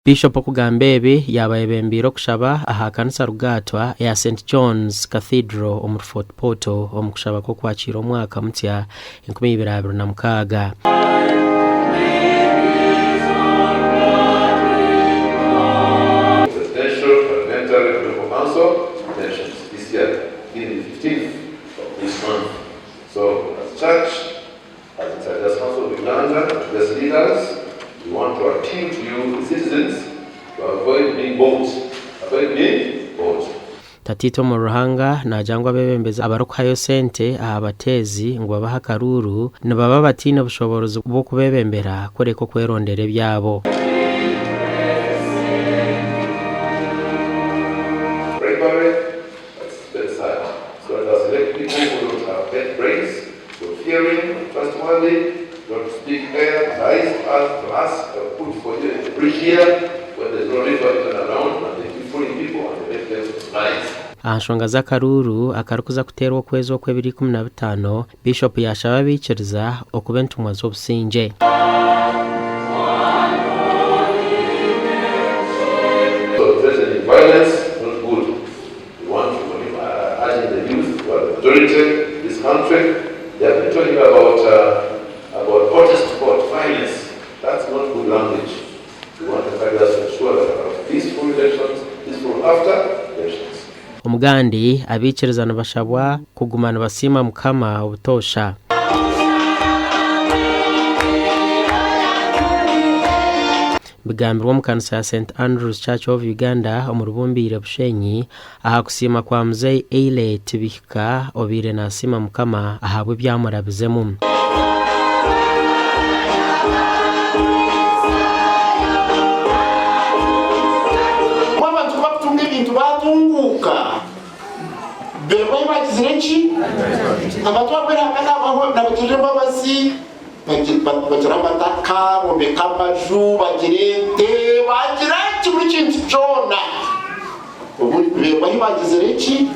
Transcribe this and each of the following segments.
Bishop okugamba ebi yaaba ayebembeire okushaba aha kanisa rugaatwa eya St John's Cathedral omuri Fort Portal omu kushaba kw'okwakiira omwaka mutsya 2026. Presidential, Parliamentary and Local Council elections this year beginning the 15th of this month. So as church, as Insiders Council of Uganda, as leaders, we want to appeal to you, the citizens, to avoid being bought. Avoid being bought. Tataitwe omuri Ruhanga naagira ngu abeebembezi abarikuhayo sente aha bateezi ngu babahe akaruuru nibaba bataine bushoboorozi bw'okubeebembera kureka okwerondera ebyabo. Bribery, that's very sad. So let us elect people who don't have bad brains, God fearing, trustworthy, don't speak air, lies to us, to us, have put for you a bridge here when there's no river even around, and they keep fooling people and they make them lies. Aha nshonga z'akaruuru akarikuza kuteerwa okwezi okw'ebiro 15, Biishopu yaashaba abaikiriza okuba entumwa z'obusingye. So threatening violence, not good. We want to uh, urging the youth who are the majority in this country. They have been talking about, uh, about protest, about violence. That's not good language. We want the cadres to ensure that we have peaceful elections, peaceful after elections. Omugandi, abaikiriza nibashabwa kuguma nibasiima Mukama obutoosha. Bigambirwe omu kanisa ya St Andrews Church of Uganda omuri Bumbiire Bushenyi aha kusiima kwa Muzei Eile Tibihika obaire nasiima Mukama ahabw'ebyamurabizemu. Ku abantu ku bakutunga ebintu batunguuka, beebwa ei bagizire ki? Abantu abamwe Ruhanga nabagirira embabazi bagira amataka, bombeka amaju, bagira ente, bagira ki buri kintu kyona. Obundi beebwa ei bagizire ki?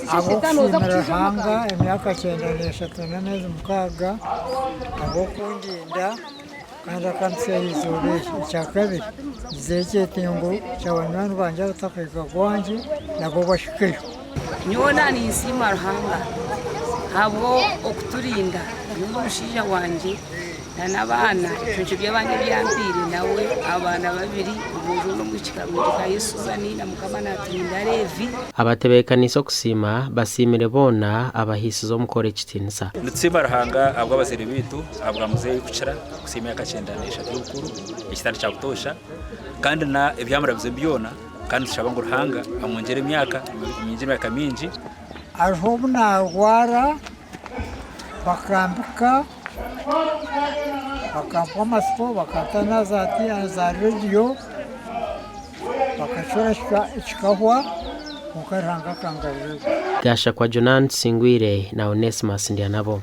Ahabw'okusiimira Ruhanga emyaka 93 n'ameezi 6 ahabw'okundinda kandi akampitsya aha izooba eri. Ekyakabiri, ngizire ekyetengo kya banywani bangye abatakahika gwangye nabo bahikeyo. Nyowe ninsiima Ruhanga ahabw'okuturinda nyowe n'omushaija wangye n'abaana, ebicuncu by'abaana ebi yampaire nawe abaana babiri omwojo n'omwishiki karungi kaye Susan na Mukama naturinda Levi. Abatebeekaniise okusiima basiimire boona abahaisize omukoro ekitiinisa. Nitusiima Ruhanga ahabw'abazaire baitu, ahabwa muzeeyi kukira kuhitsya emyaka 93 y'obukuru, ekitari kya butoosha kandi n'ebyamurabize byona. Kandi nitushaba ngu Ruhanga amwongyere emyaka, amwongyere emyaka mingi. Hariho obu naarwara bakambika, bakampa amatsiko bakanta n'aha za rediyo, bakacura kikahwa kwonka Ruhanga akangarura gye. Gashakwa Jonan Tusingwire na Onesmus Ndyanabo.